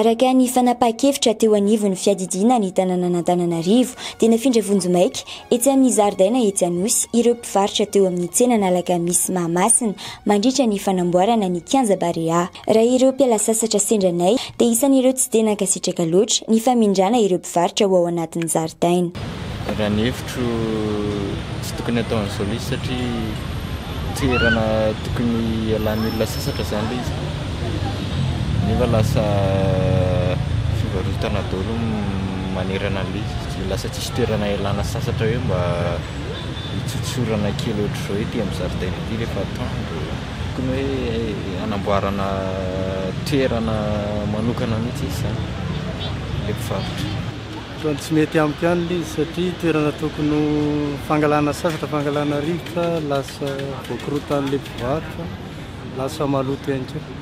Araka ny fanapahan-kevitra teo anivon'ny fiadidiana ny tanànan'Antananarivo dia nafindra vonjimaika etsy amin'ny zaridaina etsy Anosy ireo mpivarotra teo amin'ny tsenan'Alakamisy Mahamasina mandritra ny fanamboarana ny kianja Barea. Raha ireo mpiala sasatra sendra anay dia isan'ireo tsy dia nankasitraka loatra ny famindrana ireo mpivarotra ho ao anatin'ny zaridaina. Raha ny hevitro tsy tokony atao an'izao ilay izy satria toerana tokony hialan'ny olona sasatra izany ilay izy nefa lasa fivarotana daholo no manerana an'ilay izy, lasa tsisy toerana hialana sasatra hoe mba hitsotsorana kely ohatr'izao ety amin'ny zaridaina ety rehefa atoandro. Tokony hoe hanamboarana toerana manokana mihitsy izy izany ilay mpivarotra. Ohatran'ny tsy mety amiko ihany ilay izy satria toerana tokony ho fangalana sasatra, fangalana rivotra lasa voakorotan'ilay mpivarotra, lasa maloto ihany koa.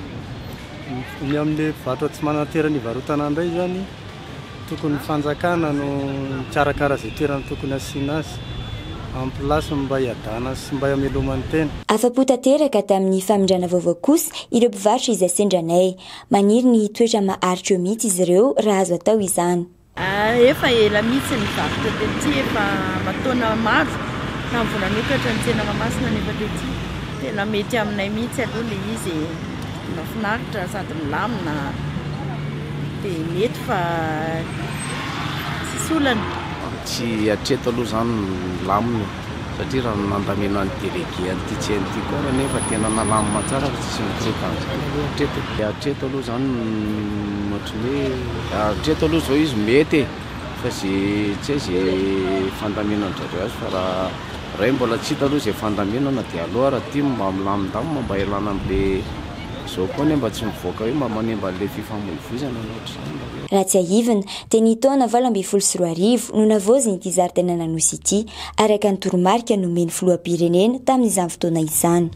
Ny amin'ilay mpivarotra tsy manana toerana hivarotana indray izany, tokony ny fanjakana no mikarakara izay toerana tokony hasiana azy amin'ny place mba hiadana sy mba hamelomany tena. Afa-po tanteraka tamin'ny famindrana vaovao kosa ireo mpivarotra izay sendra anay. Maniry ny hitoetra maharitra eo mihitsy izy ireo raha azo atao izany. Efa ela mihitsy ny varotra tety, efa aman-taona maro tamin'ny vao nanokatra ny tsena Mahamasina nefa tety. Tena mety aminay mihitsy aloha ilay izy e, mahafinaritra sady milamina dia mety fa tsisy olana. Tsy hatreto aloha izany milamina e. Satria raha ny nandaminan'ny délégué an'ity tsena ity koa ary anefa tena nalamina tsara fa tsisy nikorontana izany aloha hatreto e. Hatreto aloha izany ohatran'ny hoe hatreto aloha izao izy mety e, fa ze tsy hay ze fandaminan-dry zareo azy fa raha raha hoe mbola tsy hita aloha ze fandaminana dia aleo ary aty mba milamindamina mba hialana am'le zao koa anie mba tsy mivoaka hoe mba manimba an'le fifamoivoizana na ohatr'izany mba hoe. Raha tsiahivina dia ny taona 2018 no navaozina ity zaridainan'Anosy ity, araka ny toromarika nomen'ny filoham-pirenena tamin'izany fotoana izany.